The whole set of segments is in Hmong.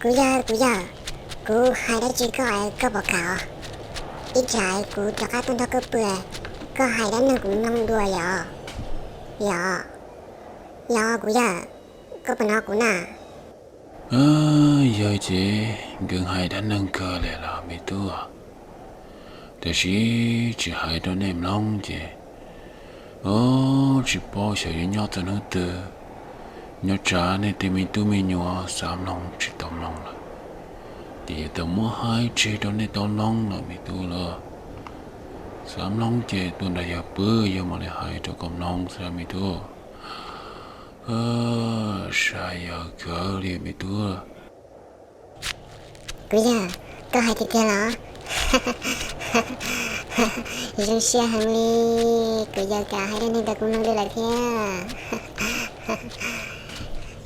Kuv yawg, kuv yawg, kuv hais dab tsi koj es koj pom kam os? Ib tsam kuv rov qab tuaj nrog koj pw, koj hais dab neeg kuv mloog dua yom? Yog, yog kuv yawg, koj puas hnov kuv na? Yog ces nkawd hais dab neeg kawg li los me tub, tiam sis tsis hais rau nej mloog ces, o, tsis paub xyov yuav nyob txog hnub twg. Nyob tsam nej tej me tub me nyuam xav mloog tsis tau mloog lawm, ces yuav tau muab hais tseg rau nej tau mloog lawm me tub lawm. Xav mloog ces tuaj nrog yawg pw, yawg mam li hais rau koj mloog xwb me tub. Saib yawg kawg li me tub. Kuv yawg, koj hais tiag tiag los? Zoo siab heev li, kuv yawg kam hais dab neeg rau kuv mloog li lawm thiab.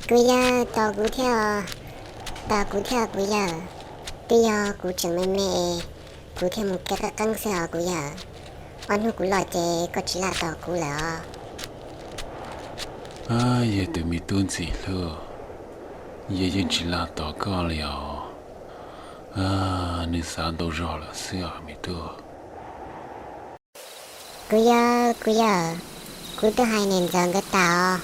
Kuv yawg, tos kuv thiab, tos kuv thiab kuv yawg. Twb yog kuv tseem me me, kuv thiaj mus kev qeeb qeeb xwb os kuv yawg. Ob hnub kuv los ces koj tsis lam tos kuv lawm os. Yawg tus me tub ntxim hlub, yawg yeej tsis lam tos koj li os. Nws xav ntau zog lawm xwb os me tub. Kuv yawg, kuv yawg, kuv twb hais niam ntxawm nkawd tas os,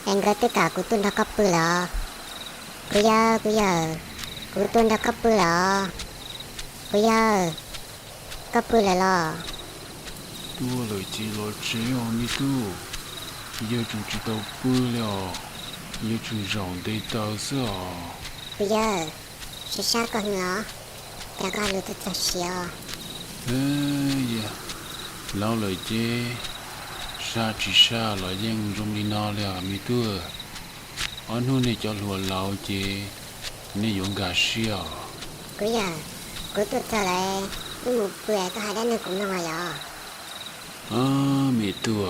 es nkawd twb kam kuv tuaj nrog koj pw lawm os. Kuv yawg, kuv yawg, kuv tuaj nrog koj pw lawm os. Kuv yawg, koj pw lawm los? Tuaj lawm ces los tsev os me tub. Yawg tseem tsis tau pw li os, yawg tseem zaum nte taws xwb os. Kuv yawg, sab sab koj heev os, cas koj hais lus txog txog siav os? Laus lawm ces sab tsis sab los yeej zoo li no li os me tub. Ob hnub nej cov hluas laus ces nej yuav nkag siab os. Kuv yawg, kuv tuaj txog lawm, wb mus pw es koj hais dab neeg kuv mloog los yog? Me tub,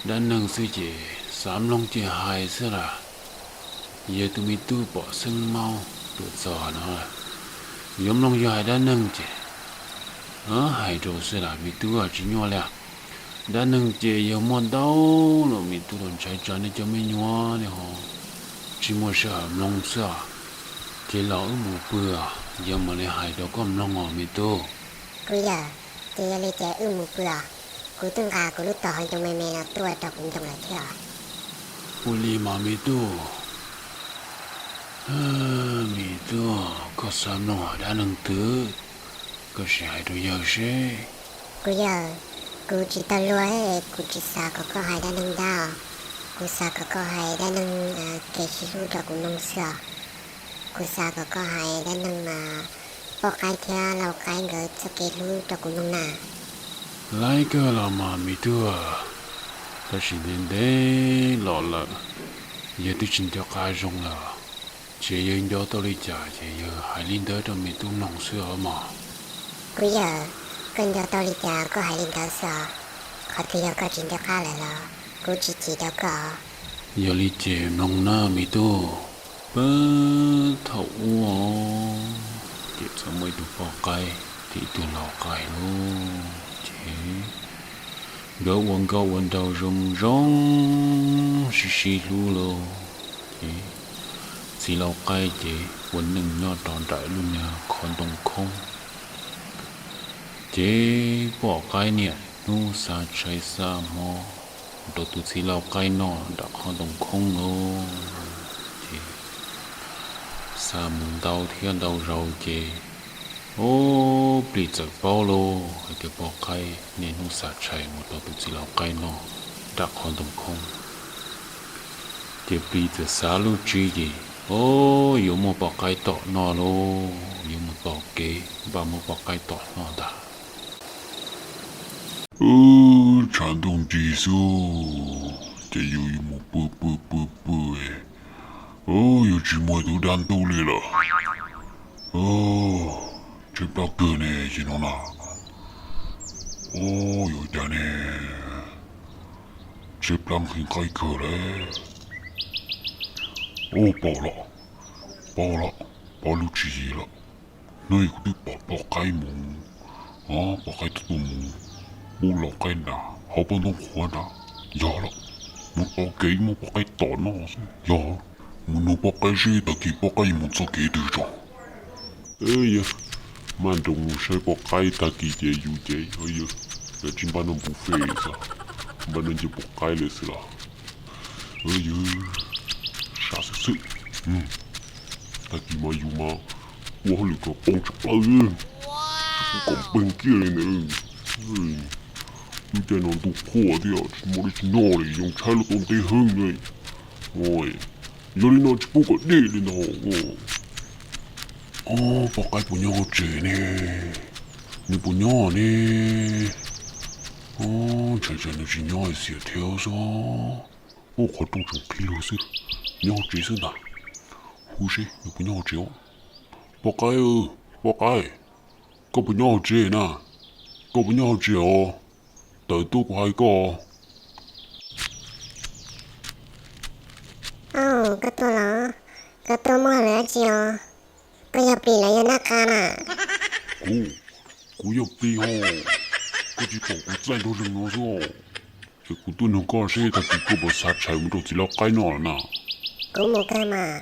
dab neeg xwb ces xav mloog ces hais xwb las. Yawg tus me tub pom xeeb maub tuaj txog no, yuav mloog yawg hais dab neeg ces hais rau xwb las me tub, tsis nyuaj li. Dab neeg ces yawg muaj ntau lawm me tub, los ntshai tsam nej cov me nyuam ne ho tsis muaj sij hawm mloog xwb os. Ces los wb mus pw os, yawg mam li hais rau koj mloog os me tub. Kuv yawg, ces yog li ces wb mus pw os, kuv twb nqa kuv lub tog hauv ncoo me me no tuaj rau kuv ncoo lawm thiab os. Ua li mas me tub. Me tub, koj xav mloog hais dab neeg twg, koj sim hais rau yawg seb. Kuv yawg, kuv tsis tau luag, kuv tsis xav kom koj hais dab neeg dab os, kuv xav kom koj hais dab neeg kev sib hlub rau kuv mloog xwb os. Kuv xav kom koj hais dab neeg poj qaib thiab lau qaib nkawd txoj kev hlub rau kuv mloog na. Laib kawg los mas me tub, tab sis ntev ntev los lawm, yawg twb tsis nco qab zoo lawm, ces yawg nco tau li cas ces yawg hais li ntawd rau me tub mloog xwb os mog. Kuv yawg, koj nco tau li cas koj hais li ntawd xwb os. Qhov twg yog koj tsis nco qab lawm los kuv tsis chim rau koj. Yog li ces mloog na me tub. Peb thaum ub ces txawm muaj ib tug poj qaib thiab ib tug lau qaib lauj, ces nkawd ua nkauj ua nraug zoo zoo sib sib hlub lauj. Ces txiv lau qaib ces ua neej nyob rau nram lub niag qhov ntoo khoob. Ces poj qaib niaj hnub xa tshais xa hmo rau tus txiv lau qaib noj nram qhov ntoo khoob lauj. Ces xa mus ntau thiab ntau zaus ces, o, plis txawm paub lauj hais tias poj qaib niaj hnub xa tshais mus rau tus txiv lau qaib noj nram qhov ntoo khoob. Ces plis txawm xav lub tswv yim, o, yuav muab poj qaib tom noj lauj, yuav mus tos kev npaj muab poj qaib tom noj ntag. Tshav ntuj nrig xwb, ces yus yuav mus pw pw pw pw, yuav tsis muaj tus dab ntub li lawm. Tshaib plab kawg ne ces no na. Yuav cas ne, tshaib plab nqhis qaib kawg lawm. Ub, paub lawm, paub lawm, paub lub tswv yim lawm. Hnub kuv twb pom poj qaib mus, poj qaib tuaj tuaj mus pub lau qaib nram hauv pob ntoob qhuav nrad. Yog lawm, mus tos kev muab poj qaib tom noj xwb yog. Mus nug poj qaib seb tag kis poj qaib yuav mus txoj kev twg tso. Yog, maj nroos mus saib poj qaib tag kis ces yus ces, yog, lawv tsis npaj noj buffet xwb, npaj noj ncej poj qaib lawm xwb los. Yog, sab xwb xwb. Tag kis mas yus mas ua hauj lwm kom poob tsis plaws, tsis pub kom npeeg kiag li ntawd. Lub caij no ntuj qhuav thiab tsis muaj dab tsi noj li, yoo tshaib los tau ntev heev li. Yog li no tsis pub kom dej li ntag. Poj qaib puas nyob hauv tsev ne? Nws puas nyob ne? Ntshai ntshai nws tsis nyob, xiam thiab xwb. Ub, qhov rooj tseem qhib lug xwb, nyob hauv tsev xwb ntag. Hu seb nws puas nyob hauv tsev os. Poj qaib, poj qaib, koj puas nyob hauv tsev na? Koj puas nyob hauv tsev os? Tawm tuaj kuv hais koj. Au, koj tuaj los? Koj tuaj muaj hauj lwm dab tsi os? Koj yog plis los yog nab qa na? Kuv, kuv yog plis hos. Koj tsis pom kuv txaij nrog leeg no xwb os. Es kuv tuaj nug koj seb tag kis koj puas xav tshais mus rau txiv lau qaib noj na? Kuv mus kawg mas,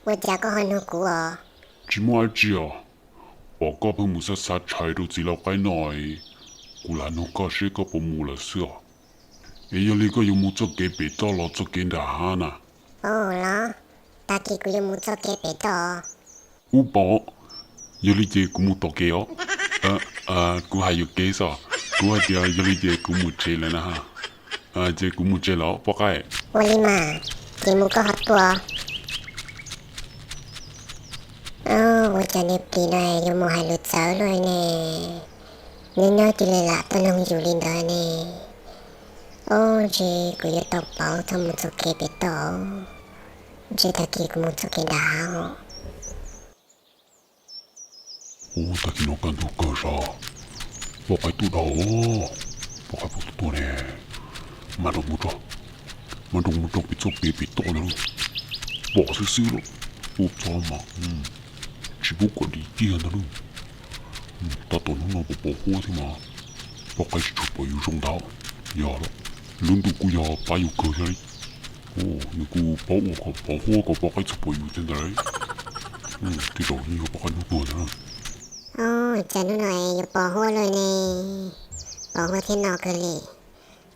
ua cas koj ho nug kuv os? Tsis muaj dab tsi os, pom koj pheej mus xav xav tshais rau txiv lau qaib noj, kuv lam nug koj seb koj puas mus lawm xwb os. Es yog li koj yuav mus txoj kev pem toj los txoj kev nram hav na? Ua los, tag kis kuv yuav mus txoj kev pem toj. Ub pom, yog li ces kuv mus tom kev os. Kuv hais yuam kev xwb, kuv hais tias yog li ces kuv mus tsev lawm na. Ces kuv mus tsev lawm poj qaib. Ua li mas, ces mus koj ho tuaj. Ua cas niag plis no yuav mus hais lus txawv luaj ne? Nyob nyob cia li lam tuaj nug yus li ntawd ne. Ub, ntshe kuv yuav tau pauv txog mus txoj kev pem toj, ntshe tag kis kuv mus txoj kev nram hav. Ub, tag kis no kaj ntug kawg zog, poj qaib tuaj dhau, poj qaib puas tuaj ne? Mas nroo mus tso, mas nroo mus rau pem txoj kev pem toj ntag lauj. Pom xwb xwb lauj, tuaj txog mas tsis pub kom dim kiag ntag lauj. Tab tom hnub no pom pom huab thiab mas, poj qaib tsis tshua pom yus zoo ntag. Yog lub ntuj kuj yog pab yus kawg thiab li. Nws kuj paub ua kom pom huab kom poj qaib txhob pom yus thiab ntag. Tej zaum yeej yog poj qaib hnub tuag ntag. Cas hnub no yuav pom huab luaj ne? Pom huab thiab no kawg li.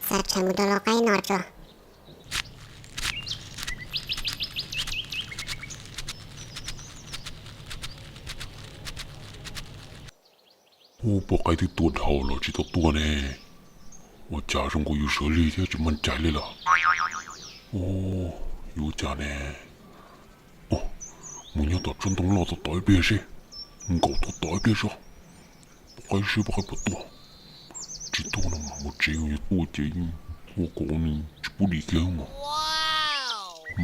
Xav tshais mus rau lau qaib no tso. Ub, poj qaib twb tuaj dhau los tsis tau tuaj ne. Ua cas zoo nkaus yus sawv lig thiab tsis muaj cai li lawm. Ub, yuav ua cas ne? Mus nyob tom tsob ntoo loj tom tod ib pliag seb, nkaum tom tod ib pliag seb, poj qaib seb poj qaib puas tuaj. Tsis tuaj no mas mus tsev, yog tuaj ces ua kom nws tsis pub dim kiag mas.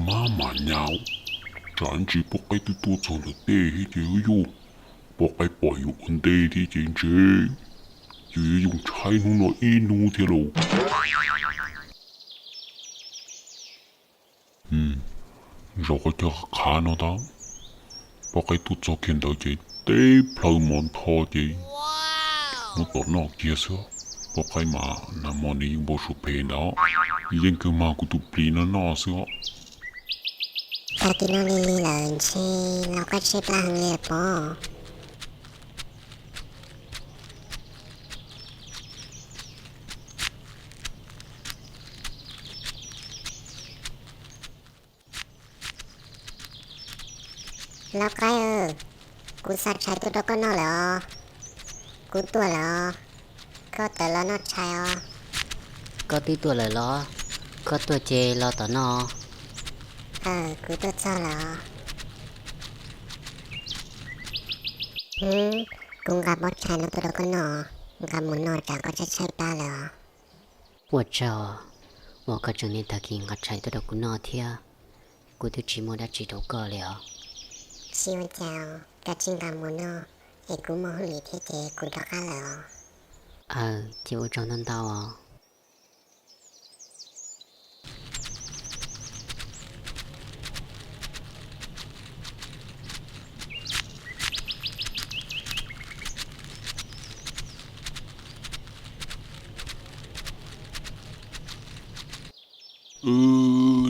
Mab mam nyas, tsam ntsis poj qaib twb tuaj txog ntawm tej thiab ces yuj, poj qaib pom yus ua ntej thiab ces ntshe yus yuav yoo tshaib hnub no ib hnub thiab lauj. Zaum qhov chaw qhav no ntag, poj qaib tuaj txog kiag ntawd ces teb plhaw mov ntho ces muab tom noj kiag xwb. Poj qaib mas nag hmo nws yeej npau suav phem ntawd, yeej kawg mag kuv tus plis no noj xwb os. Tag kis no lig lig lawm ntshe lau qaib tshaib plab heev li lawm pob. Lau qaib, kuv xa tshais tuaj rau koj noj lawm os. Kuv tuaj lawm os, koj tawm los noj tshais os. Koj twb tuaj lawm los? Koj tuaj ces los tom noj. Aw, kuv tuaj txog lawm os. Hwv, kuv nqa pob tshais no tuaj rau koj noj, nqa mus noj tsam koj tshaib tshaib plab lawm os. Ua tsaug uas koj tseem niaj tag kis nqa tshais tuaj rau kuv noj thiab, kuv twb tsis muaj dab tsi rau koj li os. Tsis ua cas, koj tsis nqa mus noj, es kuv muaj hauj lwm thiab ces kuv rov qab lawm os. Aw, ces ua tsaug ntau ntau os.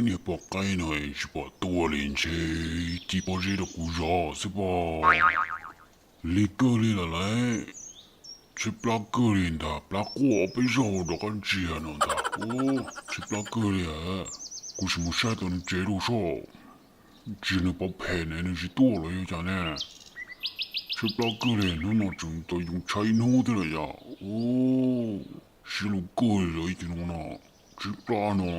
Niag poj Qaib no tsis pom tuaj li, ntshe ci pob zeb rau kuv zov xwb pob. Lig kawg li lawm lauj. Tshaib plab kawg li ntag, plab quaj ob peb zaug rov qab ntsia no ntag. Tshaib plab kawg li. Kuv sim mus saib tom nws tsev rau soj, tsis nws pov phem ne, nws tsis tuaj los yog cas ne. Tshaib plab kawg li, hnub no tseem tau yoo tshaib hnub thiab lawm yom. Siab lug kawg li ib tug no no, tshaib plab no.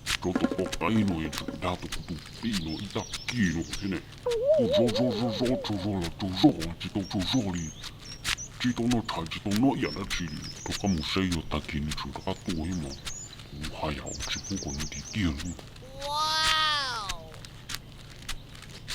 Tsov tom pob qaib no tseem dag tau kuv tus tij no ib tag kis no thiab ne. Tuaj zov zov zov zov tsaug zog los tsaug zog, tsis tau tsaug zog li. Tsis tau noj tshais tsis tau noj yam dab tsi li. Rov qab mus saib yog tag kis nws tseem rov qab tuaj thiab mas kuv haj yam tsis pub kom nws dim kiag li.